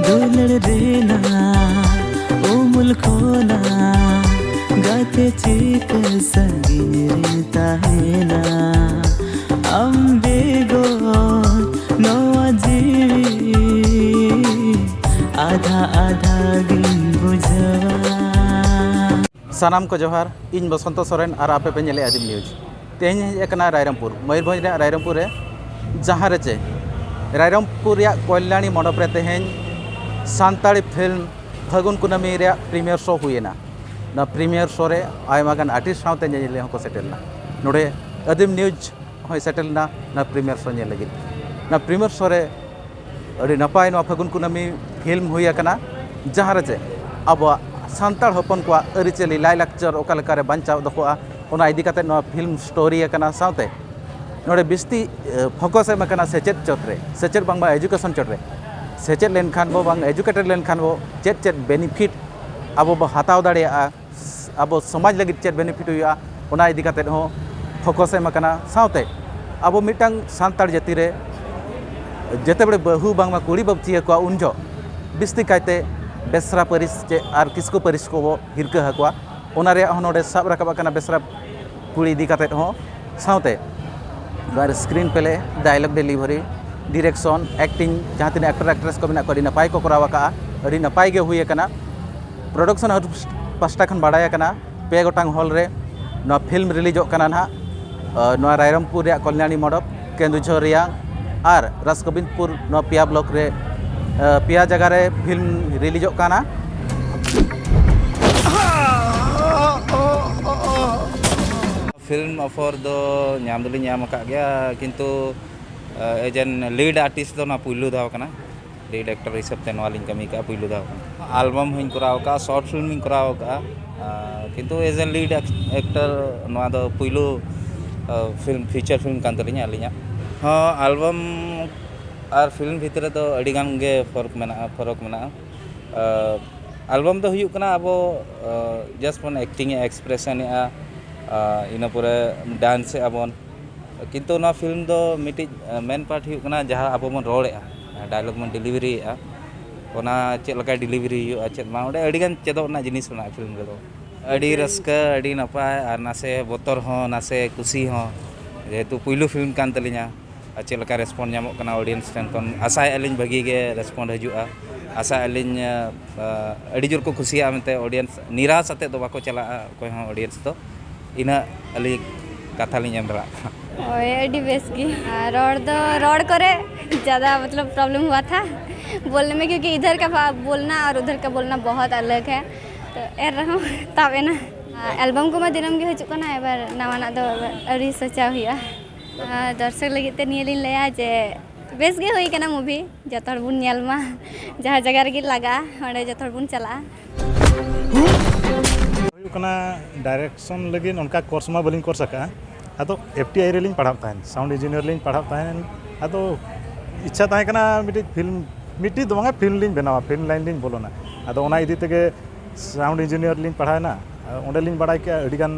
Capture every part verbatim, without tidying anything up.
ᱫᱩᱞᱟᱹᱲ ᱨᱮᱱᱟᱜ ᱩᱢᱩᱞ ᱠᱷᱚᱱᱟᱜ ᱜᱟᱛᱮ ᱪᱤᱠᱟᱹ ᱥᱟᱺᱜᱤᱧ ᱨᱮ ᱛᱟᱦᱮᱱᱟ? ᱟᱢ ᱵᱮᱜᱚᱨ ᱱᱚᱣᱟ ᱡᱤᱣᱤ ᱟᱫᱷᱟ ᱟᱫᱷᱟ ᱜᱤᱧ ᱵᱩᱡᱷᱟᱹᱣᱟ᱾ ᱥᱟᱱᱟᱢ ᱠᱚ ᱡᱚᱦᱟᱨ, ᱤᱧ ᱵᱚᱥᱚᱱᱛᱚ ᱥᱚᱨᱮᱱ ᱟᱨ ᱟᱯᱮ ᱯᱮ ᱧᱮᱞᱮᱫᱼᱟ ᱟᱹᱫᱤᱢ ᱱᱤᱭᱩᱡᱽ᱾ ᱛᱮᱦᱮᱧ ᱦᱮᱡ ᱟᱠᱟᱱᱟ ᱨᱟᱭᱨᱚᱝᱯᱩᱨ, ᱢᱚᱭᱩᱨᱵᱷᱚᱸᱡᱽ ᱨᱮᱭᱟᱜ ᱨᱟᱭᱨᱚᱝᱯᱩᱨ ᱨᱮ, ᱡᱟᱦᱟᱸ ᱨᱮ ᱪᱮ ᱨᱟᱭᱨᱚᱝᱯᱩᱨ ᱨᱮᱭᱟᱜ ᱠᱚᱞᱭᱟᱬᱤ ᱢᱚᱱᱰᱚᱯ ᱨᱮ ᱛᱮᱦᱮᱧ ᱥᱟᱱᱛᱟᱲᱤ ᱯᱷᱤᱞᱢ ᱯᱷᱟᱹᱜᱩᱱ ᱠᱩᱱᱟᱹᱢᱤ ᱨᱮᱭᱟᱜ ᱯᱨᱤᱢᱤᱭᱟᱨ ᱥᱳ ᱦᱩᱭᱮᱱᱟ᱾ ᱚᱱᱟ ᱯᱨᱤᱢᱤᱭᱟᱨ ᱥᱳ ᱨᱮ ᱟᱭᱢᱟ ᱜᱟᱱ ᱟᱨᱴᱤᱥᱴ ᱥᱟᱶᱛᱮ ᱧᱮᱧᱮᱞᱤᱭᱟᱹ ᱦᱚᱸᱠᱚ ᱥᱮᱴᱮᱨ ᱞᱮᱱᱟ᱾ ᱱᱚᱰᱮ ᱟᱹᱫᱤᱢ ᱱᱤᱭᱩᱡᱽ ᱦᱚᱸᱭ ᱥᱮᱴᱮᱨ ᱞᱮᱱᱟ ᱚᱱᱟ ᱯᱨᱤᱢᱤᱭᱟᱨ ᱥᱳ ᱧᱮᱞ ᱞᱟᱹᱜᱤᱫ᱾ ᱚᱱᱟ ᱯᱨᱤᱢᱤᱭᱟᱨ ᱥᱳ ᱨᱮ ᱟᱹᱰᱤ ᱱᱟᱯᱟᱭ ᱱᱚᱣᱟ ᱯᱷᱟᱹᱜᱩᱱ ᱠᱩᱱᱟᱹᱢᱤ ᱯᱷᱤᱞᱢ ᱦᱩᱭ ᱟᱠᱟᱱᱟ, ᱡᱟᱦᱟᱸ ᱨᱮ ᱪᱮ ᱟᱵᱚᱣᱟᱜ ᱥᱟᱱᱛᱟᱲ ᱦᱚᱯᱚᱱ ᱠᱚᱣᱟᱜ ᱟᱹᱨᱤᱪᱟᱹᱞᱤ, ᱞᱟᱭᱼᱞᱟᱠᱪᱟᱨ ᱚᱠᱟ ᱞᱮᱠᱟᱨᱮ ᱵᱟᱧᱪᱟᱣ ᱫᱚᱦᱚᱜᱼᱟ, ᱚᱱᱟ ᱤᱫᱤ ᱠᱟᱛᱮ ᱱᱚᱣᱟ ᱯᱷᱤᱞᱢ ᱥᱴᱳᱨᱤ ᱟᱠᱟᱱᱟ᱾ ᱥᱟᱶᱛᱮ ᱱᱚᱰᱮ ᱵᱤᱥᱛᱤ, ᱮ, ᱯᱷᱳᱠᱟᱥ ᱮᱢ ᱟᱠᱟᱱᱟ ᱥᱮᱪᱮᱫ ᱪᱚᱴ ᱨᱮ, ᱥᱮᱪᱮᱫ ᱵᱟᱝᱢᱟ ᱮᱡᱩᱠᱮᱥᱚᱱ ᱪᱚᱴ ᱨᱮ᱾ ᱥᱮᱪᱮᱫ ᱞᱮᱱᱠᱷᱟᱱ ᱵᱚ, ᱵᱟᱝ ᱮᱡᱩᱠᱮᱴᱮᱰ ᱞᱮᱱᱠᱷᱟᱱ ᱵᱚ, ᱪᱮᱫ ᱪᱮᱫ ᱵᱮᱱᱤᱯᱷᱤᱴ ᱟᱵᱚ ᱵᱚ ᱦᱟᱛᱟᱣ ᱫᱟᱲᱮᱭᱟᱜᱼᱟ, ᱟᱵᱚ ᱥᱚᱢᱟᱡᱽ ᱞᱟᱹᱜᱤᱫ ᱪᱮᱫ ᱵᱮᱱᱤᱯᱷᱤᱴ ᱦᱩᱭᱩᱜᱼᱟ, ᱚᱱᱟ ᱤᱫᱤ ᱠᱟᱛᱮᱫ ᱦᱚᱸ ᱯᱷᱳᱠᱟᱥ ᱮᱢ ᱟᱠᱟᱱᱟ᱾ ᱥᱟᱶᱛᱮ ᱟᱵᱚ ᱢᱤᱫᱴᱟᱝ ᱥᱟᱱᱛᱟᱲ ᱡᱟᱹᱛᱤ ᱨᱮ ᱡᱮᱛᱮ ᱵᱮᱲᱮ ᱵᱟᱹᱦᱩ ᱵᱟᱝᱢᱟ ᱠᱩᱲᱤ ᱵᱚ ᱪᱤᱭᱟᱹ ᱠᱚᱣᱟ, ᱩᱱ ᱡᱚᱦᱚᱜ ᱵᱤᱥᱛᱤ ᱠᱟᱭᱛᱮ ᱵᱮᱥᱨᱟ ᱯᱟᱹᱨᱤᱥ ᱪᱮ ᱟᱨ ᱠᱤᱥᱠᱩ ᱯᱟᱹᱨᱤᱥ ᱠᱚᱵᱚ ᱦᱤᱨᱠᱟᱹ ᱟᱠᱚᱣᱟ᱾ ᱚᱱᱟ ᱨᱮᱭᱟᱜ ᱦᱚᱸ ᱱᱚᱰᱮ ᱥᱟᱵ ᱨᱟᱠᱟᱵ ᱟᱠᱟᱱᱟ ᱵᱮᱥᱨᱟ ᱠᱩᱲᱤ ᱤᱫᱤ ᱠᱟᱛᱮᱫ ᱦᱚᱸ᱾ ᱥᱟᱶᱛᱮ ᱱᱚᱣᱟ ᱨᱮ screenplay, dialogue delivery, direction, acting, ᱡᱟᱦᱟᱸ ᱛᱤᱱᱟᱹᱜ ᱮᱠᱴᱚᱨ ᱮᱠᱴᱨᱮᱥ ᱠᱚ ᱢᱮᱱᱟᱜ ᱠᱚᱣᱟ, ᱟᱹᱰᱤ ᱱᱟᱯᱟᱭ ᱠᱚ ᱠᱚᱨᱟᱣ ᱟᱠᱟᱫᱼᱟ, ᱟᱹᱰᱤ ᱱᱟᱯᱟᱭ ᱜᱮ ᱦᱩᱭ ᱟᱠᱟᱱᱟ᱾ ᱯᱨᱚᱰᱟᱠᱥᱚᱱ ᱦᱟᱣᱩᱥ ᱯᱟᱥᱴᱟ ᱠᱷᱚᱱ ᱵᱟᱲᱟᱭ ᱟᱠᱟᱱᱟ, ᱯᱮ ᱜᱚᱴᱟᱝ ᱦᱚᱞ ᱨᱮ ᱱᱚᱣᱟ ᱯᱷᱤᱞᱢ ᱨᱤᱞᱤᱡᱚᱜ ᱠᱟᱱᱟ ᱱᱟᱦᱟᱜ᱾ ᱟᱨ ᱱᱚᱣᱟ ᱨᱟᱭᱨᱚᱝᱯᱩᱨ ᱨᱮᱭᱟᱜ ᱠᱚᱞᱭᱟᱬᱤ ᱢᱚᱰᱚᱯ, ᱠᱮᱱᱫᱩᱡᱷᱚᱨ ᱨᱮᱭᱟᱜ ᱟᱨ ᱨᱟᱥᱜᱳᱵᱤᱱᱫᱯᱩᱨ, ᱱᱚᱣᱟ ᱯᱮᱭᱟ ᱵᱞᱚᱠ ᱨᱮ, ᱟᱨ ᱯᱮᱭᱟ ᱡᱟᱭᱜᱟ ᱨᱮ ᱯᱷᱤᱞᱢ ᱨᱤᱞᱤᱡᱚᱜ ᱠᱟᱱᱟ᱾ ᱯᱷᱤᱞᱢ ᱚᱯᱷᱟᱨ ᱫᱚ ᱧᱟᱢ ᱫᱚᱞᱤᱧ ᱧᱟᱢ ᱟᱠᱟᱫ ᱜᱮᱭᱟ, ᱠᱤᱱᱛᱩ, ᱟᱸ, ᱮᱡ ᱮᱱ ᱞᱤᱰ ᱟᱨᱴᱤᱥᱴ ᱫᱚ ᱱᱚᱣᱟ ᱯᱩᱭᱞᱩ ᱫᱷᱟᱣ ᱠᱟᱱᱟ᱾ ᱞᱤᱰ ᱮᱠᱴᱚᱨ ᱦᱤᱥᱟᱹᱵ ᱛᱮ ᱱᱚᱣᱟ ᱞᱤᱧ ᱠᱟᱹᱢᱤ ᱠᱟᱜᱼᱟ ᱯᱩᱭᱞᱩ ᱫᱷᱟᱣ ᱠᱟᱱᱟ᱾ ᱟᱞᱵᱟᱢ ᱦᱚᱸᱧ ᱠᱚᱨᱟᱣ ᱠᱟᱜᱼᱟ, ᱥᱚᱨᱴ ᱯᱷᱤᱞᱢ ᱦᱚᱸᱧ ᱠᱚᱨᱟᱣ ᱠᱟᱜᱼᱟ, ᱟᱸ, ᱠᱤᱱᱛᱩ ᱮᱡ ᱮ ᱞᱤᱰ ᱮᱠ-, ᱮᱠᱴᱚᱨ ᱱᱚᱣᱟ ᱫᱚ ᱯᱩᱭᱞᱩ, ᱟᱸ, ᱯᱷᱤᱞᱢ, ᱯᱷᱤᱪᱟᱨ ᱯᱷᱤᱞᱢ ᱠᱟᱱ ᱛᱟᱹᱞᱤᱧᱟ ᱟᱹᱞᱤᱧᱟᱜ᱾ ᱦᱚᱸ, ᱟᱞᱵᱟᱢ ᱟᱨ ᱯᱷᱤᱞᱢ ᱵᱷᱤᱛᱨᱤ ᱨᱮᱫᱚ ᱟᱹᱰᱤ ᱜᱟᱱ ᱜᱮ ᱯᱷᱚᱨᱚᱠ ᱢᱮᱱᱟᱜᱼᱟ, ᱯᱷᱚᱨᱚᱠ ᱢᱮᱱᱟᱜᱼᱟ᱾ ᱟᱸ, ᱟᱞᱵᱟᱢ ᱫᱚ ᱦᱩᱭᱩᱜ ᱠᱟᱱᱟ ᱟᱵᱚ, ᱟᱸ, ᱡᱟᱥᱴ ᱵᱚᱱ ᱮᱠᱴᱤᱝ ᱮᱜᱼᱟ, ᱮᱠᱥᱯᱨᱮᱥᱚᱱ ᱮᱜᱼᱟ, ᱟᱸ, ᱤᱱᱟᱹ ᱯᱚᱨᱮ ᱰᱟᱱᱥ ᱮᱜᱼᱟ ᱵᱚᱱ᱾ ᱠᱤᱱᱛᱩ ᱱᱚᱣᱟ ᱯᱷᱤᱞᱢ ᱫᱚ ᱢᱤᱫᱴᱤᱡ, ᱟᱸ, ᱢᱮᱱ ᱯᱟᱨᱴ ᱦᱩᱭᱩᱜ ᱠᱟᱱᱟ ᱡᱟᱦᱟᱸ ᱟᱵᱚ ᱵᱚᱱ ᱨᱚᱲᱮᱜᱼᱟ, ᱰᱟᱭᱞᱚᱜᱽ ᱵᱚᱱ ᱰᱮᱞᱤᱵᱷᱟᱨᱤᱭᱮᱜᱼᱟ, ᱚᱱᱟ ᱪᱮᱫ ᱞᱮᱠᱟ ᱰᱮᱞᱤᱵᱷᱟᱨᱤ ᱦᱩᱭᱩᱜᱼᱟ, ᱪᱮᱫ ᱵᱟᱝ, ᱚᱸᱰᱮ ᱟᱹᱰᱤᱜᱟᱱ ᱪᱮᱫᱚᱜ ᱨᱮᱱᱟᱜ ᱡᱤᱱᱤᱥ ᱢᱮᱱᱟᱜᱼᱟ ᱯᱷᱤᱞᱢ ᱨᱮᱫᱚ᱾ ᱟᱹᱰᱤ ᱨᱟᱹᱥᱠᱟᱹ, ᱟᱹᱰᱤ ᱱᱟᱯᱟᱭ, ᱟᱨ ᱱᱟᱥᱮ ᱵᱚᱛᱚᱨ ᱦᱚᱸ, ᱱᱟᱥᱮ ᱠᱩᱥᱤ ᱦᱚᱸ, ᱡᱮᱦᱮᱛᱩ ᱯᱩᱭᱞᱩ ᱯᱷᱤᱞᱢ ᱠᱟᱱ ᱛᱟᱹᱞᱤᱧᱟ᱾ ᱟᱨ ᱪᱮᱫ ᱞᱮᱠᱟ ᱨᱮᱥᱯᱚᱱᱰ ᱧᱟᱢᱚᱜ ᱠᱟᱱᱟ ᱚᱰᱤᱭᱮᱱᱥ ᱴᱷᱮᱱ ᱠᱷᱚᱱ, ᱟᱥᱟᱭᱮᱫᱼᱟ ᱞᱤᱧ ᱵᱷᱟᱹᱜᱤ ᱜᱮ ᱨᱮᱥᱯᱚᱱᱰ ᱦᱤᱡᱩᱜᱼᱟ᱾ ᱟᱥᱟᱭᱮᱫᱼᱟ ᱞᱤᱧ, ᱟᱹᱰᱤ ᱡᱳᱨ ᱠᱚ ᱠᱩᱥᱤᱭᱟᱜᱼᱟ ᱢᱮᱱᱛᱮ, ᱚᱰᱤᱭᱮᱱᱥ ᱱᱤᱨᱟᱥ ᱟᱛᱮᱫ ᱫᱚ ᱵᱟᱠᱚ ᱪᱟᱞᱟᱜᱼᱟ ᱚᱠᱚᱭ ᱦᱚᱸ ᱚᱰᱤᱭᱮᱱᱥ ᱫᱚ᱾ ᱤᱱᱟᱹᱜ ᱟᱹᱞᱤᱧ ᱠᱟᱛᱷᱟ ᱞᱤᱧ ᱮᱢ ᱫᱟᱲᱮᱭᱟᱜ ᱠᱟᱱᱟ᱾ ᱳᱭ, ᱟᱹᱰᱤ ᱵᱮᱥ ᱜᱮ᱾ ᱟᱨ ᱨᱚᱲ ᱫᱚ, ᱨᱚᱲ ᱠᱚᱨᱮ ज़्यादा मतलब प्रॉब्लम हुआ था बोलने में, क्योंकि इधर का भा- बोलना और उधर का बोलना बहुत अलग है। तो ᱮᱱ ᱨᱮᱦᱚᱸ ᱛᱟᱵ ᱮᱱᱟ᱾ ᱮᱞᱵᱟᱢ ᱠᱚᱢᱟ ᱫᱤᱱᱟᱹᱢ ᱜᱮ ᱦᱤᱡᱩᱜ ᱠᱟᱱᱟ, ᱮᱵᱟᱨ ᱱᱟᱣᱟᱱᱟᱜ ᱫᱚ ᱟᱹᱣᱨᱤ ᱥᱟᱪᱟᱣ ᱦᱩᱭᱩᱜᱼᱟ᱾ ᱟᱨ ᱫᱚᱨᱥᱚᱠ ᱞᱟᱹᱜᱤᱫ ᱛᱮ ᱱᱤᱭᱟᱹ ᱞᱤᱧ ᱞᱟᱹᱭᱟ ᱡᱮ ᱵᱮᱥ ᱜᱮ ᱦᱩᱭ ᱠᱟᱱᱟ movie, ᱡᱚᱛᱚ ᱦᱚᱲ ᱵᱚᱱ ᱧᱮᱞ ᱢᱟ᱾ ᱡᱟᱦᱟᱸ ᱡᱟᱭᱜᱟ ᱨᱮᱜᱮ ᱞᱟᱜᱟᱜᱼᱟ, ᱚᱸᱰᱮ ᱡᱚᱛᱚ ᱦᱚᱲ ᱵᱚᱱ ᱪᱟᱞᱟᱜᱼᱟ᱾ ᱦᱩᱭᱩᱜ ᱠᱟᱱᱟ, ᱰᱟᱭᱨᱮᱠᱥᱚᱱ ᱞᱟᱹᱜᱤᱫ ᱚᱱᱠᱟ ᱠᱳᱨᱥ ᱢᱟ ᱵᱟᱹᱞᱤᱧ ᱠᱳᱨᱥ ᱟᱠᱟᱫᱼᱟ᱾ ᱟᱫᱚ ᱮᱯᱷ ᱴᱤ ᱟᱭ ᱨᱮᱞᱤᱧ ᱯᱟᱲᱦᱟᱜ ᱛᱟᱦᱮᱸᱫ, ᱥᱟᱣᱩᱱᱰ ᱤᱧᱡᱤᱱᱤᱭᱟᱨ ᱞᱤᱧ ᱯᱟᱲᱦᱟᱜ ᱛᱟᱦᱮᱸᱫ᱾ ᱟᱫᱚ ᱤᱪᱪᱷᱟ ᱛᱟᱦᱮᱸ ᱠᱟᱱᱟ ᱢᱤᱫᱴᱤᱡ ᱯᱷᱤᱞᱢ, ᱢᱤᱫᱴᱤᱡ ᱫᱚ ᱵᱟᱝᱟ, ᱯᱷᱤᱞᱢ ᱞᱤᱧ ᱵᱮᱱᱟᱣᱟ, ᱯᱷᱤᱞᱢ ᱞᱟᱭᱤᱱ ᱞᱤᱧ ᱵᱚᱞᱚᱱᱟ᱾ ᱟᱫᱚ ᱚᱱᱟ ᱤᱫᱤ ᱛᱮᱜᱮ ᱥᱟᱣᱩᱱᱰ ᱤᱧᱡᱤᱱᱤᱭᱟᱨ ᱞᱤᱧ ᱯᱟᱲᱦᱟᱣᱮᱱᱟ᱾ ᱚᱸᱰᱮ ᱞᱤᱧ ᱵᱟᱲᱟᱭ ᱠᱮᱜᱼᱟ, ᱟᱹᱰᱤᱜᱟᱱ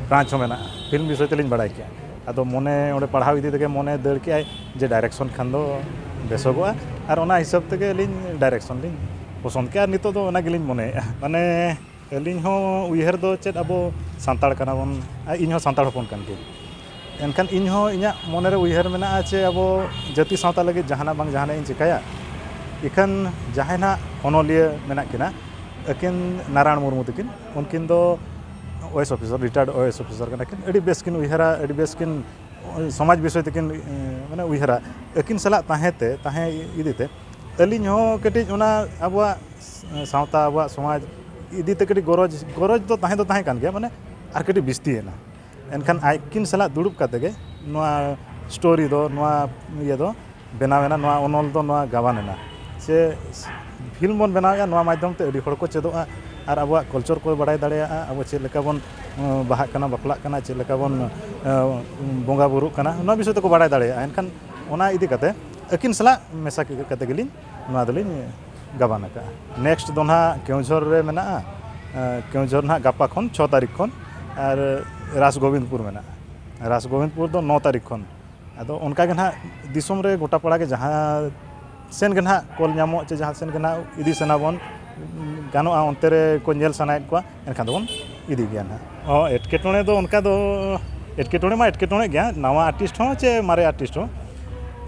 ᱵᱨᱟᱧᱪ ᱦᱚᱸ ᱢᱮᱱᱟᱜᱼᱟ, ᱯᱷᱤᱞᱢ ᱵᱤᱥᱚᱭ ᱛᱮᱞᱤᱧ ᱵᱟᱲᱟᱭ ᱠᱮᱜᱼᱟ᱾ ᱟᱫᱚ ᱢᱚᱱᱮ ᱚᱸᱰᱮ ᱯᱟᱲᱦᱟᱣ ᱤᱫᱤ ᱛᱮᱜᱮ ᱢᱚᱱᱮ ᱫᱟᱹᱲ ᱠᱮᱜᱼᱟᱭ ᱡᱮ ᱰᱟᱭᱨᱮᱠᱥᱚᱱ ᱠᱷᱟᱱ ᱫᱚ ᱵᱮᱥᱚᱜᱚᱜᱼᱟ, ᱟᱨ ᱚᱱᱟ ᱦᱤᱥᱟᱹᱵ ᱛᱮᱜᱮ ᱟᱹᱞᱤᱧ ᱰᱟᱭᱨᱮᱠᱥᱚᱱ ᱞᱤᱧ ᱯᱚᱥᱚᱸᱫ ᱠᱮᱜᱼᱟ, ᱟᱨ ᱱᱤᱛᱚᱜ ᱫᱚ ᱚᱱᱟ ᱜᱮᱞᱤᱧ ᱢᱚᱱᱮᱭᱮᱜᱼᱟ᱾ ᱢᱟᱱᱮ ᱟᱹᱞᱤᱧ ᱦᱚᱸ ᱩᱭᱦᱟᱹᱨ ᱫᱚ ᱪᱮᱫ, ᱟᱵᱚ ᱥᱟᱱᱛᱟᱲ ᱠᱟᱱᱟ ᱵᱚᱱ, ᱟᱨ ᱤᱧ ᱦᱚᱸ ᱥᱟᱱᱛᱟᱲ ᱦᱚᱯᱚᱱ ᱠᱟᱱ ᱜᱤᱭᱟᱹᱧ᱾ ᱮᱱᱠᱷᱟᱱ ᱤᱧ ᱦᱚᱸ ᱤᱧᱟᱹᱜ ᱢᱚᱱᱮ ᱨᱮ ᱩᱭᱦᱟᱹᱨ ᱢᱮᱱᱟᱜᱼᱟ ᱡᱮ ᱟᱵᱚ ᱡᱟᱹᱛᱤ ᱥᱟᱶᱛᱟ ᱞᱟᱹᱜᱤᱫ ᱡᱟᱦᱟᱱᱟᱜ ᱵᱟᱝ ᱡᱟᱦᱟᱱᱟᱜ ᱤᱧ ᱪᱤᱠᱟᱹᱭᱟ᱾ ᱤᱠᱷᱟᱹᱱ ᱡᱟᱦᱟᱸᱭ ᱱᱟᱦᱟᱜ ᱚᱱᱚᱞᱤᱭᱟᱹ ᱢᱮᱱᱟᱜ ᱠᱤᱱᱟ, ᱟᱹᱠᱤᱱ ᱱᱟᱨᱟᱭᱚᱬ ᱢᱩᱨᱢᱩ ᱛᱟᱹᱠᱤᱱ, ᱩᱱᱠᱤᱱ ᱫᱚ ᱳᱭᱮᱥ ᱚᱯᱷᱤᱥᱟᱨ, ᱨᱤᱴᱟᱭᱟᱨᱰ ᱳᱭᱮᱥ ᱚᱯᱷᱤᱥᱟᱨ ᱠᱟᱱᱟ ᱠᱤᱱ᱾ ᱟᱹᱰᱤ ᱵᱮᱥ ᱠᱤᱱ ᱩᱭᱦᱟᱹᱨᱟ, ᱟᱹᱰᱤ ᱵᱮᱥ ᱠᱤᱱ ᱥᱚᱢᱟᱡᱽ ᱵᱤᱥᱚᱭ ᱛᱮᱠᱤᱱ, ᱮ, ᱢᱟᱱᱮ ᱩᱭᱦᱟᱹᱨᱟ᱾ ᱟᱹᱠᱤᱱ ᱥᱟᱞᱟᱜ ᱛᱟᱦᱮᱸ ᱛᱮ, ᱛᱟᱦᱮᱸ ᱤᱫᱤ ᱛᱮ ᱟᱹᱞᱤᱧ ᱦᱚᱸ ᱠᱟᱹᱴᱤᱡ ᱚᱱᱟ ᱟᱵᱚᱣᱟᱜ ᱥᱟᱶᱛᱟ, ᱟᱵᱚᱣᱟᱜ ᱥᱚᱢᱟᱡᱽ ᱤᱫᱤ ᱛᱮ ᱠᱟᱹᱴᱤᱡ ᱜᱚᱨᱚᱡᱽ, ᱜᱚᱨᱚᱡᱽ ᱫᱚ ᱛᱟᱦᱮᱸ ᱫᱚ ᱛᱟᱦᱮᱸ ᱠᱟᱱ ᱜᱮᱭᱟ, ᱢᱟᱱᱮ ᱟᱨ ᱠᱟᱹᱴᱤᱡ ᱵᱤᱥᱛᱤᱭᱮᱱᱟ᱾ ᱮᱱᱠᱷᱟᱱ ᱟᱹᱠᱤᱱ ᱥᱟᱞᱟᱜ ᱫᱩᱲᱩᱵ ᱠᱟᱛᱮ ᱜᱮ ᱱᱚᱣᱟ ᱥᱴᱳᱨᱤ ᱫᱚ, ᱱᱚᱣᱟ ᱤᱭᱟᱹ ᱫᱚ ᱵᱮᱱᱟᱣ ᱮᱱᱟ, ᱱᱚᱣᱟ ᱚᱱᱚᱞ ᱫᱚ ᱱᱚᱣᱟ ᱜᱟᱵᱟᱱ ᱮᱱᱟ᱾ ᱥᱮ ᱯᱷᱤᱞᱢ ᱵᱚᱱ ᱵᱮᱱᱟᱣᱮᱫᱼᱟ, ᱱᱚᱣᱟ ᱢᱟᱫᱽᱫᱷᱚᱢ ᱛᱮ ᱟᱹᱰᱤ ᱦᱚᱲ ᱠᱚ ᱪᱮᱫᱚᱜᱼᱟ, ᱟᱨ ᱟᱵᱚᱣᱟᱜ ᱠᱟᱞᱪᱟᱨ ᱠᱚ ᱵᱟᱲᱟᱭ ᱫᱟᱲᱮᱭᱟᱜᱼᱟ, ᱟᱵᱚ ᱪᱮᱫ ᱞᱮᱠᱟ ᱵᱚᱱ, ᱮᱸ, ᱵᱟᱦᱟᱜ ᱠᱟᱱᱟ, ᱵᱟᱯᱞᱟᱜ ᱠᱟᱱᱟ, ᱪᱮᱫ ᱞᱮᱠᱟ ᱵᱚᱱ, ᱮᱸ, ᱵᱚᱸᱜᱟ ᱵᱩᱨᱩᱜ ᱠᱟᱱᱟ, ᱱᱚᱣᱟ ᱵᱤᱥᱚᱭ ᱛᱮᱠᱚ ᱵᱟᱲᱟᱭ ᱫᱟᱲᱮᱭᱟᱜᱼᱟ᱾ ᱮᱱᱠᱷᱟᱱ ᱚᱱᱟ ᱤᱫᱤ ᱠᱟᱛᱮ ᱟᱹᱠᱤᱱ ᱥᱟᱞᱟᱜ ᱢᱮᱥᱟ ᱠᱟᱛᱮ ᱜᱮᱞᱤᱧ ᱱᱚᱣᱟ ᱫᱚᱞᱤᱧ ᱜᱟᱵᱟᱱ ᱟᱠᱟᱫᱼᱟ᱾ ᱱᱮᱠᱥᱴ ᱫᱚ ᱱᱟᱦᱟᱜ ᱠᱮᱣᱡᱷᱚᱨ ᱨᱮ ᱢᱮᱱᱟᱜᱼᱟ᱾ ᱮᱸ, ᱠᱮᱣᱡᱷᱚᱨ ᱱᱟᱦᱟᱜ ᱜᱟᱯᱟ ᱠᱷᱚᱱ, ᱪᱷᱚ ᱛᱟᱹᱨᱤᱠᱷ ᱠᱷᱚᱱ, ᱟᱨ ᱨᱟᱥ ᱜᱳᱵᱤᱱᱫᱯᱩᱨ ᱢᱮᱱᱟᱜᱼᱟ᱾ ᱨᱟᱥ ᱜᱳᱵᱤᱱᱫᱯᱩᱨ ᱫᱚ ᱱᱚ ᱛᱟᱹᱨᱤᱠᱷ ᱠᱷᱚᱱ᱾ ᱟᱫᱚ ᱚᱱᱠᱟ ᱜᱮ ᱱᱟᱦᱟᱜ ᱫᱤᱥᱚᱢ ᱨᱮ ᱜᱚᱴᱟ ᱯᱟᱲᱟ ᱜᱮ ᱡᱟᱦᱟᱸ ᱥᱮᱱ ᱜᱮ ᱱᱟᱦᱟᱜ ᱠᱚᱞ ᱧᱟᱢᱚᱜ, ᱪᱮ ᱡᱟᱦᱟᱸ ᱥᱮᱱ ᱜᱮ ᱱᱟᱦᱟᱜ ᱤᱫᱤ ᱥᱟᱱᱟ ᱵᱚᱱ, ᱜᱟᱱᱚᱜᱼᱟ, ᱚᱱᱛᱮ ᱨᱮ ᱠᱚ ᱧᱮᱞ ᱥᱟᱱᱟᱭᱮᱫ ᱠᱚᱣᱟ, ᱮᱱᱠᱷᱟᱱ ᱫᱚᱵᱚᱱ ᱤᱫᱤ ᱜᱮᱭᱟ ᱱᱟᱦᱟᱜ᱾ ᱚ, ᱮᱴᱠᱮᱴᱚᱬᱮ ᱫᱚ ᱚᱱᱠᱟ ᱫᱚ, ᱮᱴᱠᱮᱴᱚᱬᱮ ᱢᱟ ᱮᱴᱠᱮᱴᱚᱬᱮ ᱜᱮᱭᱟ, ᱱᱟᱣᱟ ᱟᱨᱴᱤᱥᱴ ᱦᱚᱸ ᱪᱮ ᱢᱟᱨᱮ ᱟᱨᱴᱤᱥᱴ ᱦᱚᱸ᱾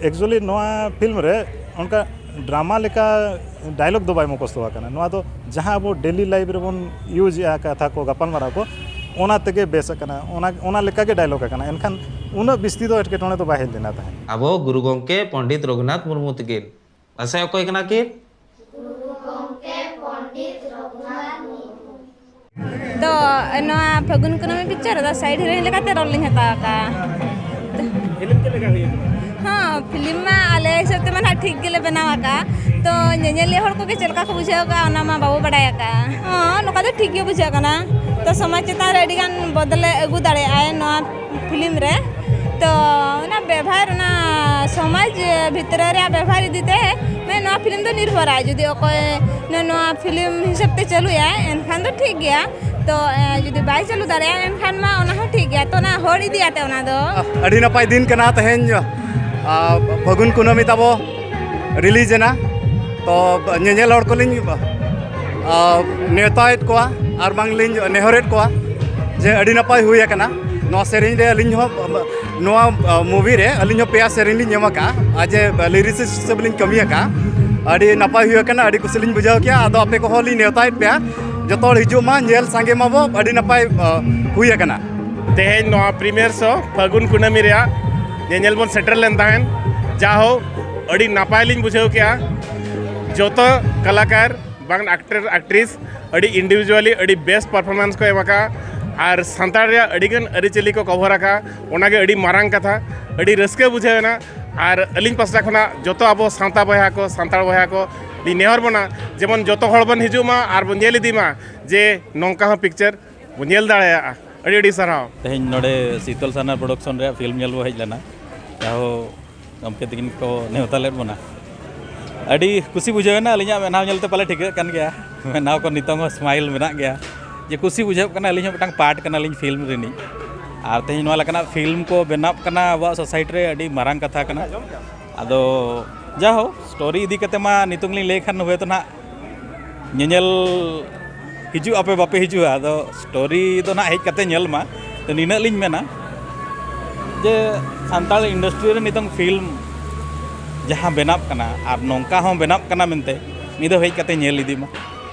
ᱮᱠᱪᱩᱭᱮᱞᱤ ᱱᱚᱣᱟ ᱯᱷᱤᱞᱢ ᱨᱮ ᱚᱱᱠᱟ ᱰᱨᱟᱢᱟ ᱞᱮᱠᱟ ᱰᱟᱭᱞᱚᱜ ᱫᱚ ᱵᱟᱭ ᱢᱩᱠᱷᱚᱥᱛᱚ ᱟᱠᱟᱱᱟ᱾ ᱱᱚᱣᱟ ᱫᱚ ᱡᱟᱦᱟᱸ ᱟᱵᱚ ᱰᱮᱞᱤ ᱞᱟᱭᱤᱯᱷ ᱨᱮᱵᱚᱱ ᱤᱭᱩᱡᱽ ᱮᱫᱼᱟ, ᱠᱟᱛᱷᱟ ᱠᱚ, ᱜᱟᱯᱟᱞᱢᱟᱨᱟᱣ ᱠᱚ, ᱚᱱᱟ ᱛᱮᱜᱮ ᱵᱮᱥ ᱟᱠᱟᱱᱟ, ᱚᱱᱟ, ᱚᱱᱟ ᱞᱮᱠᱟ ᱜᱮ ᱰᱟᱭᱞᱚᱜ ᱟᱠᱟᱱᱟ᱾ ᱮᱱᱠᱷᱟᱱ ᱩᱱᱟᱹᱜ ᱵᱤᱥᱛᱤ ᱫᱚ ᱮᱴᱠᱮᱴᱚᱬᱮ ᱫᱚ ᱵᱟᱭ ᱦᱮᱡ ᱞᱮᱱᱟ ᱛᱟᱦᱮᱸᱫ᱾ ᱟᱵᱚ ᱜᱩᱨᱩ ᱜᱚᱢᱠᱮ ᱯᱚᱱᱰᱤᱛ ᱨᱚᱜᱷᱩᱱᱟᱛᱷ ᱢᱩᱨᱢᱩ ᱛᱤᱠᱤᱱ᱾ ᱢᱟᱥᱮ ᱚᱠᱚᱭ ᱠᱟᱱᱟ ᱠᱤᱱ? ᱛᱚ ᱱᱚᱣᱟ ᱯᱷᱟᱹᱜᱩᱱ ᱠᱩᱱᱟᱹᱢᱤ ᱯᱤᱠᱪᱟᱨ ᱨᱮᱫᱚ ᱥᱟᱭᱤᱰ ᱦᱤᱨᱳᱭᱤᱱ ᱞᱮᱠᱟᱛᱮ ᱨᱳᱞ ᱞᱤᱧ ᱦᱟᱛᱟᱣ ᱟᱠᱟᱫᱼᱟ᱾ ᱯᱷᱤᱞᱢ ᱪᱮᱫ ᱞᱮᱠᱟ ᱦᱩᱭᱩᱜ ᱠᱟᱱᱟ? ᱦᱚᱸ, ᱯᱷᱤᱞᱢ ᱢᱟ ᱟᱞᱮ ᱦᱤᱥᱟᱹᱵ ᱛᱮᱢᱟ ᱱᱟᱦᱟᱜ ᱴᱷᱤᱠ ᱜᱮᱞᱮ ᱵᱮᱱᱟᱣ ᱟᱠᱟᱫᱼᱟ᱾ ᱛᱚ ᱧᱮᱧᱮᱞᱤᱭᱟᱹ ᱦᱚᱲ ᱠᱚᱜᱮ ᱪᱮᱫ ᱞᱮᱠᱟ ᱠᱚ ᱵᱩᱡᱷᱟᱹᱣ ᱟᱠᱟᱫᱼᱟ, ᱚᱱᱟ ᱢᱟ ᱵᱟᱵᱚ ᱵᱟᱰᱟᱭ ᱟᱠᱟᱫᱼᱟ᱾ ᱦᱚᱸ, ᱱᱚᱝᱠᱟ ᱫᱚ ᱴᱷᱤᱠ ᱜᱮ ᱵᱩᱡᱷᱟᱹᱜ ᱠᱟᱱᱟ᱾ ᱛᱚ ᱥᱚᱢᱟᱡᱽ ᱪᱮᱛᱟᱱ ᱨᱮ ᱟᱹᱰᱤᱜᱟᱱ ᱵᱚᱫᱚᱞᱮ ᱟᱹᱜᱩ ᱫᱟᱲᱮᱭᱟᱜᱼᱟᱭ ᱱᱚᱣᱟ ᱯᱷᱤᱞᱢ ᱨᱮ᱾ ᱛᱚ ᱚᱱᱟ ᱵᱮᱵᱷᱟᱨ, ᱚᱱᱟ ᱥᱚᱢᱟᱡᱽ ᱵᱷᱤᱛᱨᱤ ᱨᱮᱭᱟᱜ ᱵᱮᱵᱷᱟᱨ ᱤᱫᱤ ᱛᱮ, ᱢᱟᱱᱮ, ᱱᱚᱣᱟ ᱯᱷᱤᱞᱢ ᱫᱚ ᱱᱤᱨᱵᱷᱚᱨᱟᱭ᱾ ᱡᱩᱫᱤ ᱚᱠᱚᱭ ᱱᱚ-, ᱱᱚᱣᱟ ᱯᱷᱤᱞᱢ ᱦᱤᱥᱟᱹᱵ ᱛᱮ ᱪᱟᱹᱞᱩᱭᱟᱭ, ᱮᱱᱠᱷᱟᱱ ᱫᱚ ᱴᱷᱤᱠ ᱜᱮᱭᱟ᱾ ᱛᱚ ᱮ, ᱡᱩᱫᱤ ᱵᱟᱭ ᱪᱟᱹᱞᱩ ᱫᱟᱲᱮᱭᱟᱜᱼᱟ, ᱮᱱᱠᱷᱟᱱ ᱢᱟ ᱚᱱᱟ ᱦᱚᱸ ᱴᱷᱤᱠ ᱜᱮᱭᱟ᱾ ᱛᱚ ᱚᱱᱟ ᱦᱚᱲ ᱤᱫᱤ ᱟᱛᱮ ᱚᱱᱟ ᱫᱚ᱾ ᱟᱹᱰᱤ ᱱᱟᱯᱟᱭ ᱫᱤᱱ ᱠᱟᱱᱟ ᱛᱮᱦᱮᱧ, ᱟ, ᱯᱷᱟᱹᱜᱩᱱ ᱠᱩᱱᱟᱹᱢᱤ ᱛᱟᱵᱚ ᱨᱤᱞᱤᱡᱽ ᱮᱱᱟ᱾ ᱛᱚ ᱧᱮᱧᱮᱞ ᱦᱚᱲ ᱠᱚᱞᱤᱧ, ᱟ, ᱱᱮᱣᱛᱟᱭᱮᱫ ᱠᱚᱣᱟ ᱟᱨ ᱵᱟᱝ ᱞᱤᱧ ᱱᱮᱦᱚᱨᱮᱫ ᱠᱚᱣᱟ ᱡᱮ ᱟᱹᱰᱤ ᱱᱟᱯᱟᱭ ᱦᱩᱭ ᱟᱠᱟᱱᱟ᱾ ᱱᱚᱣᱟ ᱥᱮᱨᱮᱧ ᱨᱮ ᱟᱹᱞᱤᱧ ᱦᱚᱸ, ᱱᱚᱣᱟ, ᱟ, ᱢᱩᱵᱷᱤ ᱨᱮ ᱟᱹᱞᱤᱧ ᱦᱚᱸ ᱯᱮᱭᱟ ᱥᱮᱨᱮᱧ ᱞᱤᱧ ᱮᱢ ᱟᱠᱟᱫᱼᱟ, ᱟᱨ ᱡᱮ ᱞᱤᱨᱤᱥᱤᱥᱴ ᱦᱤᱥᱟᱹᱵ ᱞᱤᱧ ᱠᱟᱹᱢᱤ ᱟᱠᱟᱫᱼᱟ᱾ ᱟᱹᱰᱤ ᱱᱟᱯᱟᱭ ᱦᱩᱭ ᱟᱠᱟᱱᱟ, ᱟᱹᱰᱤ ᱠᱩᱥᱤ ᱞᱤᱧ ᱵᱩᱡᱷᱟᱹᱣ ᱠᱮᱜᱼᱟ᱾ ᱟᱫᱚ ᱟᱯᱮ ᱠᱚᱦᱚᱸ ᱞᱤᱧ ᱱᱮᱣᱛᱟᱭᱮᱫ ᱯᱮᱭᱟ, ᱡᱚᱛᱚ ᱦᱚᱲ ᱦᱤᱡᱩᱜ ᱢᱟ, ᱧᱮᱞ ᱥᱟᱸᱜᱮ ᱢᱟᱵᱚ, ᱟᱹᱰᱤ ᱱᱟᱯᱟᱭ, ᱟ, ᱦᱩᱭ ᱟᱠᱟᱱᱟ᱾ ᱛᱮᱦᱮᱧ ᱱᱚᱣᱟ ᱯᱨᱤᱢᱤᱭᱟᱨ ᱥᱳ ᱯᱷᱟᱹᱜᱩᱱ ᱠᱩᱱᱟᱹᱢᱤ ᱨᱮᱭᱟᱜ ᱧᱮᱧᱮᱞ ᱵᱚᱱ ᱥᱮᱴᱮᱨ ᱞᱮᱱ ᱛᱟᱦᱮᱸᱫ, ᱡᱟᱦᱳ ᱟᱹᱰᱤ ᱱᱟᱯᱟᱭ ᱞᱤᱧ ᱵᱩᱡᱷᱟᱹᱣ ᱠᱮᱜᱼᱟ᱾ ᱡᱚᱛᱚ ᱠᱟᱞᱟᱠᱟᱨ ᱵᱟᱝ ᱟᱠᱴᱚᱨ ᱟᱠᱴᱨᱤᱥ ᱟᱹᱰᱤ ᱤᱱᱰᱤᱵᱷᱤᱡᱩᱣᱟᱞᱤ ᱟᱹᱰᱤ ᱵᱮᱥ ᱯᱟᱨᱯᱷᱚᱨᱢᱮᱱᱥ ᱠᱚ ᱮᱢ ᱟᱠᱟᱫᱼᱟ ᱟᱨ ᱥᱟᱱᱛᱟᱲ ᱨᱮᱭᱟᱜ ᱟᱹᱰᱤᱜᱟᱱ ᱟᱹᱨᱤᱪᱟᱹᱞᱤ ᱠᱚ ᱠᱚᱵᱷᱚᱨ ᱟᱠᱟᱫᱼᱟ᱾ ᱚᱱᱟᱜᱮ ᱟᱹᱰᱤ ᱢᱟᱨᱟᱝ ᱠᱟᱛᱷᱟ, ᱟᱹᱰᱤ ᱨᱟᱹᱥᱠᱟᱹ ᱵᱩᱡᱷᱟᱹᱣ ᱮᱱᱟ᱾ ᱟᱨ ᱟᱹᱞᱤᱧ ᱯᱟᱥᱴᱟ ᱠᱷᱚᱱᱟᱜ ᱡᱚᱛᱚ ᱟᱵᱚ ᱥᱟᱶᱛᱟ ᱵᱚᱭᱦᱟ ᱠᱚ, ᱥᱟᱱᱛᱟᱲ ᱵᱚᱭᱦᱟ ᱠᱚ ᱞᱤᱧ ᱱᱮᱦᱚᱨ ᱵᱚᱱᱟ, ᱡᱮᱢᱚᱱ ᱡᱚᱛᱚ ᱦᱚᱲ ᱵᱚᱱ ᱦᱤᱡᱩᱜ ᱢᱟ ᱟᱨ ᱵᱚᱱ ᱧᱮᱞ ᱤᱫᱤ ᱢᱟ ᱡᱮ ᱱᱚᱝᱠᱟ ᱦᱚᱸ ᱯᱤᱠᱪᱟᱨ ᱵᱚᱱ ᱧᱮᱞ ᱫᱟᱲᱮᱭᱟᱜᱼᱟ᱾ ᱟᱹᱰᱤ ᱟᱹᱰᱤ ᱥᱟᱨᱦᱟᱣ᱾ ᱛᱮᱦᱮᱧ ᱱᱚᱰᱮ ᱥᱤᱛᱚᱞ ᱥᱟᱨᱱᱟ ᱯᱨᱚᱰᱟᱠᱥᱚᱱ ᱨᱮᱭᱟᱜ ᱯᱷᱤᱞᱢ ᱧᱮᱞ ᱵᱚ ᱦᱮᱡ ᱞᱮᱱᱟ᱾ ᱡᱟᱦᱳ ᱜᱚᱢᱠᱮ ᱛᱟᱹᱠᱤᱱ ᱠᱚ ᱱᱮᱣᱛᱟ ᱞᱮᱫ ᱵᱚᱱᱟ᱾ ᱟᱹᱰᱤ ᱠᱩᱥᱤ ᱵᱩᱡᱷᱟᱹᱣ ᱮᱱᱟ᱾ ᱟᱹᱞᱤᱧᱟᱜ ᱢᱮᱫᱦᱟᱣ ᱧᱮᱞᱛᱮ ᱯᱟᱞᱮ ᱴᱷᱤᱠᱟᱹᱜ ᱠᱟᱱ ᱜᱮᱭᱟ, ᱢᱮᱫᱦᱟᱣ ᱠᱚ ᱱᱤᱛᱚᱝ ᱦᱚᱸ ᱥᱢᱟᱭᱤᱞ ᱢᱮᱱᱟᱜ ᱜᱮᱭᱟ, ᱡᱮ ᱠᱩᱥᱤ ᱵᱩᱡᱷᱟᱹᱜ ᱠᱟᱱᱟ ᱟᱹᱞᱤᱧ ᱦᱚᱸ ᱢᱤᱫᱴᱟᱝ ᱯᱟᱨᱴ ᱠᱟᱱᱟᱞᱤᱧ ᱯᱷᱤᱞᱢ ᱨᱤᱱᱤᱡ᱾ ᱟᱨ ᱛᱮᱦᱮᱧ ᱱᱚᱣᱟ ᱞᱮᱠᱟᱱᱟᱜ ᱯᱷᱤᱞᱢ ᱠᱚ ᱵᱮᱱᱟᱜ ᱠᱟᱱᱟ ᱟᱵᱚᱣᱟᱜ ᱥᱳᱥᱟᱭᱴᱤ ᱨᱮ, ᱟᱹᱰᱤ ᱢᱟᱨᱟᱝ ᱠᱟᱛᱷᱟ ᱠᱟᱱᱟ᱾ ᱟᱫᱚ ᱡᱟᱦᱳ, ᱥᱴᱳᱨᱤ ᱤᱫᱤ ᱠᱟᱛᱮ ᱢᱟ ᱱᱤᱛᱚᱝ ᱞᱤᱧ ᱞᱟᱹᱭ ᱠᱷᱟᱱ ᱦᱳᱭᱛᱳ ᱱᱟᱦᱟᱜ ᱧᱮᱧᱮᱞ ᱦᱤᱡᱩᱜ ᱟᱯᱮ ᱵᱟᱯᱮ ᱦᱤᱡᱩᱜᱼᱟ, ᱟᱫᱚ ᱥᱴᱳᱨᱤ ᱫᱚ ᱱᱟᱦᱟᱜ ᱦᱮᱡ ᱠᱟᱛᱮ ᱧᱮᱞ ᱢᱟ᱾ ᱛᱚ ᱱᱤᱱᱟᱹᱜ ᱞᱤᱧ ᱢᱮᱱᱟ ᱡᱮ ᱥᱟᱱᱛᱟᱲ ᱤᱱᱰᱟᱥᱴᱨᱤ ᱨᱮ ᱱᱤᱛᱚᱝ ᱯᱷᱤᱞᱢ ᱡᱟᱦᱟᱸ ᱵᱮᱱᱟᱜ ᱠᱟᱱᱟ ᱟᱨ ᱱᱚᱝᱠᱟ ᱦᱚᱸ ᱵᱮᱱᱟᱜ ᱠᱟᱱᱟ ᱢᱮᱱᱛᱮ ᱢᱤᱫ ᱫᱷᱟᱣ ᱦᱮᱡ ᱠᱟᱛᱮ ᱧᱮᱞ ᱤᱫᱤ ᱢᱟ᱾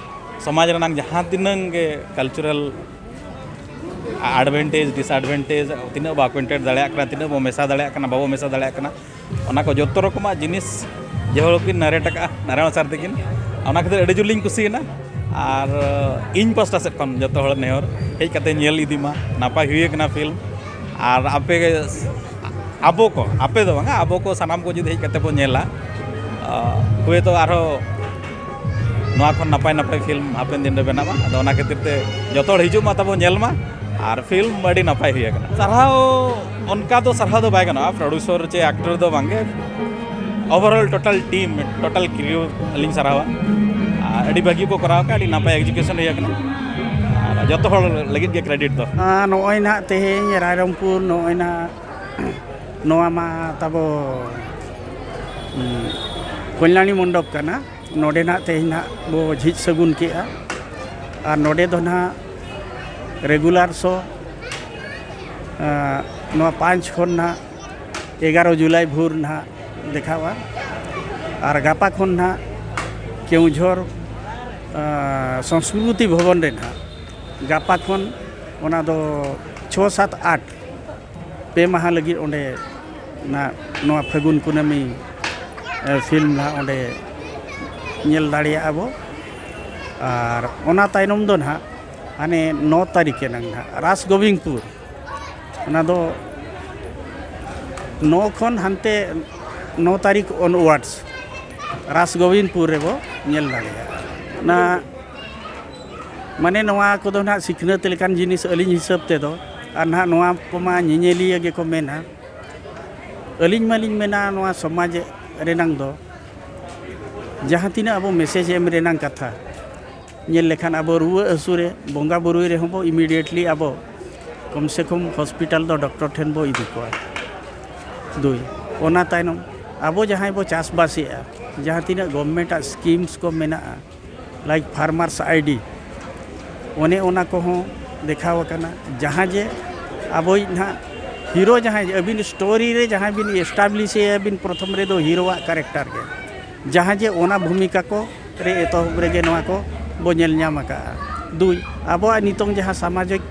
ᱥᱚᱢᱟᱡᱽ ᱨᱮᱱᱟᱜ ᱡᱟᱦᱟᱸ ᱛᱤᱱᱟᱹᱝ ᱜᱮ ᱠᱟᱞᱪᱟᱨᱟᱞ ᱟᱰᱵᱷᱮᱱᱴᱮᱡᱽ, ᱰᱤᱥᱟᱰᱵᱷᱮᱱᱴᱮᱡᱽ, ᱛᱤᱱᱟᱹᱜ ᱵᱚ ᱟᱠᱣᱮᱱᱴᱮᱰ ᱫᱟᱲᱮᱭᱟᱜ ᱠᱟᱱᱟ, ᱛᱤᱱᱟᱹᱜ ᱵᱚ ᱢᱮᱥᱟ ᱫᱟᱲᱮᱭᱟᱜ ᱠᱟᱱᱟ, ᱵᱟᱵᱚ ᱢᱮᱥᱟ ᱫᱟᱲᱮᱭᱟᱜ ᱠᱟᱱᱟ, ᱚᱱᱟ ᱠᱚ ᱡᱚᱛᱚ ᱨᱚᱠᱚᱢᱟᱜ ᱡᱤᱱᱤᱥ ᱡᱮ ᱦᱚᱲ ᱠᱤᱱ ᱱᱟᱨᱮᱴ ᱟᱠᱟᱫᱼᱟ, ᱱᱟᱨᱟᱭᱚᱬ ᱥᱟᱨ ᱛᱟᱹᱠᱤᱱ, ᱚᱱᱟ ᱠᱷᱟᱹᱛᱤᱨ ᱟᱹᱰᱤ ᱡᱳᱨ ᱞᱤᱧ ᱠᱩᱥᱤᱭᱮᱱᱟ᱾ ᱟᱨ ᱤᱧ ᱯᱟᱥᱴᱟ ᱥᱮᱫ ᱠᱷᱚᱱ ᱡᱚᱛᱚ ᱦᱚᱲ ᱱᱮᱦᱚᱨ ᱦᱮᱡ ᱠᱟᱛᱮ ᱧᱮᱞ ᱤᱫᱤ ᱢᱟ, ᱱᱟᱯᱟᱭ ᱦᱩᱭ ᱟᱠᱟᱱᱟ ᱯᱷᱤᱞᱢ᱾ ᱟᱨ ᱟᱯᱮ, ᱟᱵᱚ ᱠᱚ, ᱟᱯᱮ ᱫᱚ ᱵᱟᱝᱟ, ᱟᱵᱚ ᱠᱚ ᱥᱟᱱᱟᱢ ᱠᱚ ᱡᱩᱫᱤ ᱦᱮᱡ ᱠᱟᱛᱮ ᱵᱚ ᱧᱮᱞᱟ, ᱦᱳᱭᱛᱳ ᱟᱨᱦᱚᱸ ᱱᱚᱣᱟ ᱠᱷᱚᱱ ᱱᱟᱯᱟᱭ ᱱᱟᱯᱟᱭ ᱯᱷᱤᱞᱢ ᱦᱟᱯᱮᱱ ᱫᱤᱱ ᱨᱮ ᱵᱮᱱᱟᱜᱼᱟ᱾ ᱟᱫᱚ ᱚᱱᱟ ᱠᱷᱟᱹᱛᱤᱨ ᱛᱮ ᱡᱚᱛᱚ ᱦᱚᱲ ᱦᱤᱡᱩᱜ ᱢᱟ, ᱛᱟᱵᱚ ᱧᱮᱞ ᱢᱟ᱾ ᱟᱨ ᱯᱷᱤᱞᱢ ᱟᱹᱰᱤ ᱱᱟᱯᱟᱭ ᱦᱩᱭ ᱟᱠᱟᱱᱟ᱾ ᱥᱟᱨᱦᱟᱣ ᱚᱱᱠᱟ ᱫᱚ ᱥᱟᱨᱦᱟᱣ ᱫᱚ ᱵᱟᱭ ᱜᱟᱱᱚᱜᱼᱟ, ᱯᱨᱚᱰᱭᱩᱥᱚᱨ ᱪᱮ ᱟᱠᱴᱚᱨ ᱫᱚ ᱵᱟᱝᱜᱮ, ᱳᱵᱷᱟᱨᱚᱞ ᱴᱳᱴᱟᱞ ᱴᱤᱢ, ᱴᱳᱴᱟᱞ ᱠᱨᱤᱭᱩ ᱞᱤᱧ ᱥᱟᱨᱦᱟᱣᱟ᱾ ᱟᱨ ᱟᱹᱰᱤ ᱵᱷᱟᱹᱜᱤ ᱠᱚ ᱠᱚᱨᱟᱣ ᱟᱠᱟᱫᱼᱟ, ᱟᱹᱰᱤ ᱱᱟᱯᱟᱭ ᱮᱠᱡᱤᱠᱤᱭᱩᱥᱚᱱ ᱦᱩᱭ ᱟᱠᱟᱱᱟ᱾ ᱟᱨ ᱡᱚᱛᱚ ᱦᱚᱲ ᱞᱟᱹᱜᱤᱫ ᱜᱮ ᱠᱨᱮᱰᱤᱴ ᱫᱚ᱾ ᱟᱨ ᱱᱚᱜᱼᱚᱭ ᱱᱟᱦᱟᱜ ᱛᱮᱦᱮᱧ ᱨᱟᱭᱨᱚᱝᱯᱩᱨ, ᱱᱚᱜᱼᱚᱭ ᱱᱟᱦᱟᱜ ᱱᱚᱣᱟ ᱢᱟ ᱛᱟᱵᱚ, ᱩᱸ, ᱠᱚᱞᱭᱟᱬᱤ ᱢᱚᱱᱰᱚᱯ ᱠᱟᱱᱟ᱾ ᱱᱚᱰᱮ ᱱᱟᱦᱟᱜ ᱛᱮᱦᱮᱧ ᱱᱟᱦᱟᱜ ᱵᱚ ᱡᱷᱤᱡ ᱥᱟᱹᱜᱩᱱ ᱠᱮᱜᱼᱟ᱾ ᱟᱨ ᱱᱚᱰᱮ ᱫᱚ ᱱᱟᱦᱟᱜ ᱨᱮᱜᱩᱞᱟᱨ ᱥᱳ, ᱟᱸ, ᱱᱚᱣᱟ ᱯᱟᱸᱪ ᱠᱷᱚᱱ ᱱᱟᱦᱟᱜ ᱮᱜᱟᱨᱚ ᱡᱩᱞᱟᱭ ᱵᱷᱳᱨ ᱱᱟᱦᱟᱜ ᱫᱮᱠᱷᱟᱣᱟ᱾ ᱟᱨ ᱜᱟᱯᱟ ᱠᱷᱚᱱ ᱱᱟᱦᱟᱜ ᱠᱮᱣᱡᱷᱚᱨ, ᱟᱸ, ᱥᱚᱝᱥᱠᱨᱩᱛᱤ ᱵᱷᱚᱵᱚᱱ ᱨᱮ ᱱᱟᱦᱟᱜ ᱜᱟᱯᱟ ᱠᱷᱚᱱ ᱚᱱᱟ ᱫᱚ ᱪᱷᱚ ᱥᱟᱛ ᱟᱴ ᱯᱮ ᱢᱟᱦᱟ ᱞᱟᱹᱜᱤᱫ ᱚᱸᱰᱮ ᱱᱟ-, ᱱᱚᱣᱟ ᱯᱷᱟᱹᱜᱩᱱ ᱠᱩᱱᱟᱹᱢᱤ, ᱮ, ᱯᱷᱤᱞᱢ ᱱᱟᱦᱟᱜ ᱚᱸᱰᱮ ᱧᱮᱞ ᱫᱟᱲᱮᱭᱟᱜᱼᱟ ᱵᱚ᱾ ᱟᱨ ᱚᱱᱟ ᱛᱟᱭᱱᱚᱢ ᱫᱚ ᱱᱟᱦᱟᱜ ᱦᱟᱱᱮ ᱱᱚ ᱛᱟᱹᱨᱤᱠᱷ ᱮᱱᱟᱝ ᱱᱟᱦᱟᱜ ᱨᱟᱥ ᱜᱳᱵᱤᱱᱫᱯᱩᱨ, ᱚᱱᱟ ᱫᱚ ᱱᱚ ᱠᱷᱚᱱ ᱦᱟᱱᱛᱮ ᱱᱚ ᱛᱟᱹᱨᱤᱠᱷ ᱚᱱᱣᱟᱨᱰᱥ ᱨᱟᱥ ᱜᱳᱵᱤᱱᱫᱯᱩᱨ ᱨᱮᱵᱚ ᱧᱮᱞ ᱫᱟᱲᱮᱭᱟᱜᱼᱟ᱾ ᱚᱱᱟ ᱢᱟᱱᱮ ᱱᱚᱣᱟ ᱠᱚᱫᱚ ᱱᱟᱦᱟᱜ ᱥᱤᱠᱷᱱᱟᱹᱛ ᱞᱮᱠᱟᱱ ᱡᱤᱱᱤᱥ ᱟᱹᱞᱤᱧ ᱦᱤᱥᱟᱹᱵ ᱛᱮᱫᱚ᱾ ᱟᱨ ᱱᱟᱦᱟᱜ ᱱᱚᱣᱟ ᱠᱚᱢᱟ ᱧᱮᱧᱮᱞᱤᱭᱟᱹ ᱜᱮᱠᱚ ᱢᱮᱱᱟ᱾ ᱟᱹᱞᱤᱧ ᱢᱟᱞᱤᱧ ᱢᱮᱱᱟ ᱱᱚᱣᱟ ᱥᱚᱢᱟᱡᱽ ᱨᱮᱱᱟᱝ ᱫᱚ ᱡᱟᱦᱟᱸ ᱛᱤᱱᱟᱹᱜ ᱟᱵᱚ ᱢᱮᱥᱮᱡᱽ ᱮᱢ ᱨᱮᱱᱟᱝ ᱠᱟᱛᱷᱟ, ᱧᱮᱞ ᱞᱮᱠᱷᱟᱱ ᱟᱵᱚ ᱨᱩᱣᱟᱹ ᱦᱟᱹᱥᱩ ᱨᱮ, ᱵᱚᱸᱜᱟ ᱵᱩᱨᱩᱭ ᱨᱮᱦᱚᱸ ᱵᱚ ᱤᱢᱤᱰᱤᱭᱮᱴᱞᱤ ᱟᱵᱚ ᱠᱚᱢ ᱥᱮ ᱠᱚᱢ ᱦᱚᱥᱯᱤᱴᱟᱞ ᱫᱚ ᱰᱚᱠᱴᱚᱨ ᱴᱷᱮᱱ ᱵᱚ ᱤᱫᱤ ᱠᱚᱣᱟ᱾ ᱫᱩᱭ, ᱚᱱᱟ ᱛᱟᱭᱱᱚᱢ ᱟᱵᱚ ᱡᱟᱦᱟᱸᱭ ᱵᱚ ᱪᱟᱥᱵᱟᱥᱮᱜᱼᱟ, ᱡᱟᱦᱟᱸ ᱛᱤᱱᱟᱹᱜ ᱜᱚᱵᱷᱢᱮᱱᱴ ᱟᱜ ᱥᱠᱤᱢᱥ ᱠᱚ ᱢᱮᱱᱟᱜᱼᱟ, ᱞᱟᱭᱤᱠ ᱯᱷᱟᱨᱢᱟᱨᱥ ᱟᱭᱰᱤ, ᱚᱱᱮ ᱚᱱᱟ ᱠᱚᱦᱚᱸ ᱫᱮᱠᱷᱟᱣ ᱟᱠᱟᱱᱟ᱾ ᱡᱟᱦᱟᱸ ᱡᱮ ᱟᱵᱚᱭᱤᱡ ᱱᱟᱦᱟᱜ ᱦᱤᱨᱳ, ᱡᱟᱦᱟᱸᱭ ᱟᱹᱵᱤᱱ ᱥᱴᱳᱨᱤ ᱨᱮ ᱡᱟᱦᱟᱸᱭ ᱵᱤᱱ ᱮᱥᱴᱟᱵᱽᱞᱤᱥ ᱮᱭᱟ ᱵᱤᱱ ᱯᱨᱚᱛᱷᱚᱢ ᱨᱮᱫᱚ ᱦᱤᱨᱳᱣᱟᱜ ᱠᱮᱨᱮᱠᱴᱟᱨ ᱜᱮ, ᱡᱟᱦᱟᱸ ᱡᱮ ᱚᱱᱟ ᱵᱷᱩᱢᱤᱠᱟ ᱠᱚ ᱨᱮ ᱮᱛᱚᱦᱚᱵ ᱨᱮᱜᱮ ᱱᱚᱣᱟ ᱠᱚ ᱵᱚ ᱧᱮᱞ ᱧᱟᱢ ᱟᱠᱟᱫᱼᱟ᱾ ᱫᱩᱭ, ᱟᱵᱚᱣᱟᱜ ᱱᱤᱛᱚᱝ ᱡᱟᱦᱟᱸ ᱥᱟᱢᱟᱡᱤᱠ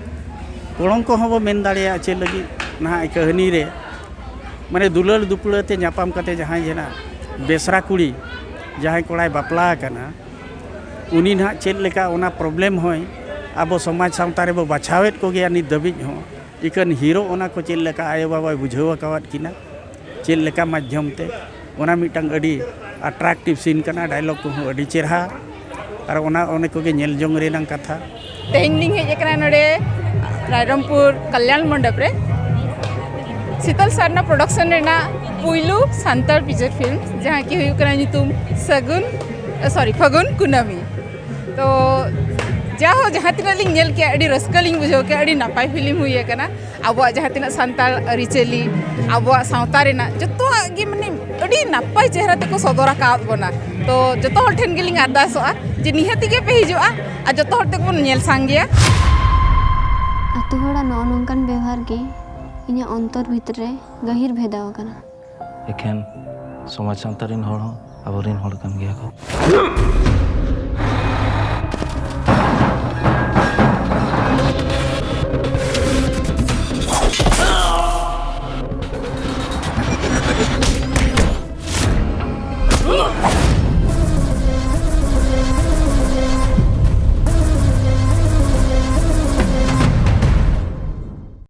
ᱠᱚᱞᱚᱝᱠᱚ ᱦᱚᱸ ᱵᱚ ᱢᱮᱱ ᱫᱟᱲᱮᱭᱟᱜᱼᱟ ᱪᱮᱫ ᱞᱟᱹᱜᱤᱫ, ᱱᱟᱦᱟᱜ ᱠᱟᱹᱦᱱᱤ ᱨᱮ ᱢᱟᱱᱮ ᱫᱩᱞᱟᱹᱲ ᱫᱩᱯᱲᱟᱹ ᱛᱮ ᱧᱟᱯᱟᱢ ᱠᱟᱛᱮ ᱡᱟᱦᱟᱸᱭ ᱡᱮ ᱱᱟᱦᱟᱜ ᱵᱮᱥᱨᱟ ᱠᱩᱲᱤ, ᱡᱟᱦᱟᱸᱭ ᱠᱚᱲᱟᱭ ᱵᱟᱯᱞᱟ ᱟᱠᱟᱱᱟ, ᱩᱱᱤ ᱱᱟᱦᱟᱜ ᱪᱮᱫ ᱞᱮᱠᱟ ᱚᱱᱟ ᱯᱨᱚᱵᱞᱮᱢ ᱦᱚᱸᱭ ᱟᱵᱚ ᱥᱚᱢᱟᱡᱽ ᱥᱟᱶᱛᱟ ᱨᱮᱵᱚ ᱵᱟᱪᱷᱟᱣᱮᱫ ᱠᱚᱜᱮᱭᱟ ᱱᱤᱛ ᱫᱷᱟᱹᱵᱤᱡ ᱦᱚᱸ᱾ ᱤᱠᱷᱟᱹᱱ ᱦᱤᱨᱳ ᱚᱱᱟ ᱠᱚ ᱪᱮᱫ ᱞᱮᱠᱟ ᱟᱭᱳᱼᱵᱟᱵᱟᱭ ᱵᱩᱡᱷᱟᱹᱣ ᱟᱠᱟᱣᱟᱫ ᱠᱤᱱᱟ, ᱪᱮᱫ ᱞᱮᱠᱟ ᱢᱟᱫᱽᱫᱷᱚᱢ ᱛᱮ, ᱚᱱᱟ ᱢᱤᱫᱴᱟᱝ ᱟᱹᱰᱤ ᱟᱴᱨᱟᱠᱴᱤᱵᱷ ᱥᱤᱱ ᱠᱟᱱᱟ᱾ ᱰᱟᱭᱞᱚᱜ ᱠᱚᱦᱚᱸ ᱟᱹᱰᱤ ᱪᱮᱨᱦᱟ, ᱟᱨ ᱚᱱᱟ ᱚᱱᱮ ᱠᱚᱜᱮ ᱧᱮᱞ ᱡᱚᱝ ᱨᱮᱱᱟᱝ ᱠᱟᱛᱷᱟ᱾ ᱛᱮᱦᱮᱧ ᱞᱤᱧ ᱦᱮᱡ ᱟᱠᱟᱱᱟ ᱱᱚᱰᱮ ᱨᱟᱭᱨᱚᱝᱯᱩᱨ ᱠᱟᱞᱭᱟᱱ ᱢᱚᱱᱰᱚᱯ ᱨᱮ ᱥᱤᱛᱚᱞ ᱥᱟᱨᱱᱟ ᱯᱨᱚᱰᱟᱠᱥᱚᱱ ᱨᱮᱱᱟᱜ ᱯᱩᱭᱞᱩ ᱥᱟᱱᱛᱟᱲ ᱯᱷᱤᱪᱟᱨ ᱯᱷᱤᱞᱢ, ᱡᱟᱦᱟᱸ ᱠᱤ ᱦᱩᱭᱩᱜ ᱠᱟᱱᱟ ᱧᱩᱛᱩᱢ ᱥᱟᱹᱜᱩᱱ, ᱥᱚᱨᱤ, ᱯᱷᱟᱹᱜᱩᱱ ᱠᱩᱱᱟᱹᱢᱤ᱾ ᱛᱚ ᱡᱟ ᱦᱚᱸ ᱡᱟᱦᱟᱸ ᱛᱤᱱᱟᱹᱜ ᱞᱤᱧ ᱧᱮᱞ ᱠᱮᱜᱼᱟ, ᱟᱹᱰᱤ ᱨᱟᱹᱥᱠᱟᱹ ᱞᱤᱧ ᱵᱩᱡᱷᱟᱹᱣ ᱠᱮᱜᱼᱟ, ᱟᱹᱰᱤ ᱱᱟᱯᱟᱭ ᱯᱷᱤᱞᱢ ᱦᱩᱭ ᱟᱠᱟᱱᱟ᱾ ᱟᱵᱚᱣᱟᱜ ᱡᱟᱦᱟᱸ ᱛᱤᱱᱟᱹᱜ ᱥᱟᱱᱛᱟᱲ ᱟᱹᱨᱤᱪᱟᱹᱞᱤ, ᱟᱵᱚᱣᱟᱜ ᱥᱟᱶᱛᱟ ᱨᱮᱱᱟᱜ ᱡᱚᱛᱚᱣᱟᱜ ᱜᱮ ᱢᱟᱱᱮ ᱟᱹᱰᱤ ᱱᱟᱯᱟᱭ ᱪᱮᱦᱨᱟ ᱛᱮᱠᱚ ᱥᱚᱫᱚᱨ ᱟᱠᱟᱫ ᱵᱚᱱᱟ᱾ ᱛᱚ ᱡᱚᱛᱚ ᱦᱚᱲ ᱴᱷᱮᱱ ᱜᱮᱞᱤᱧ ᱟᱨᱫᱟᱥᱚᱜᱼᱟ ᱡᱮ ᱱᱤᱦᱟᱹᱛ ᱜᱮ ᱯᱮ ᱦᱤᱡᱩᱜᱼᱟ ᱟᱨ ᱡᱚᱛᱚ ᱦᱚᱲ ᱛᱮᱵᱚᱱ ᱧᱮᱞ ᱥᱟᱸᱜᱮᱭᱟ᱾ ᱟᱛᱳ ᱦᱚᱲᱟᱜ ᱱᱚᱜᱼᱚ ᱱᱚᱝᱠᱟᱱ ᱵᱮᱣᱦᱟᱨ ᱜᱮ ᱤᱧᱟᱹᱜ ᱚᱱᱛᱚᱨ ᱵᱷᱤᱛᱨᱤ ᱨᱮ ᱜᱟᱹᱦᱤᱨ ᱵᱷᱮᱫᱟᱣ ᱟᱠᱟᱱᱟ᱾ ᱮᱠᱷᱮᱱ ᱥᱚᱢᱟᱡᱽ ᱥᱟᱶᱛᱟ ᱨᱮᱱ ᱦᱚᱲ ᱦᱚᱸ ᱟᱵᱚᱨᱮᱱ ᱦᱚᱲ ᱠᱟᱱ ᱜᱮᱭᱟ ᱠᱚ᱾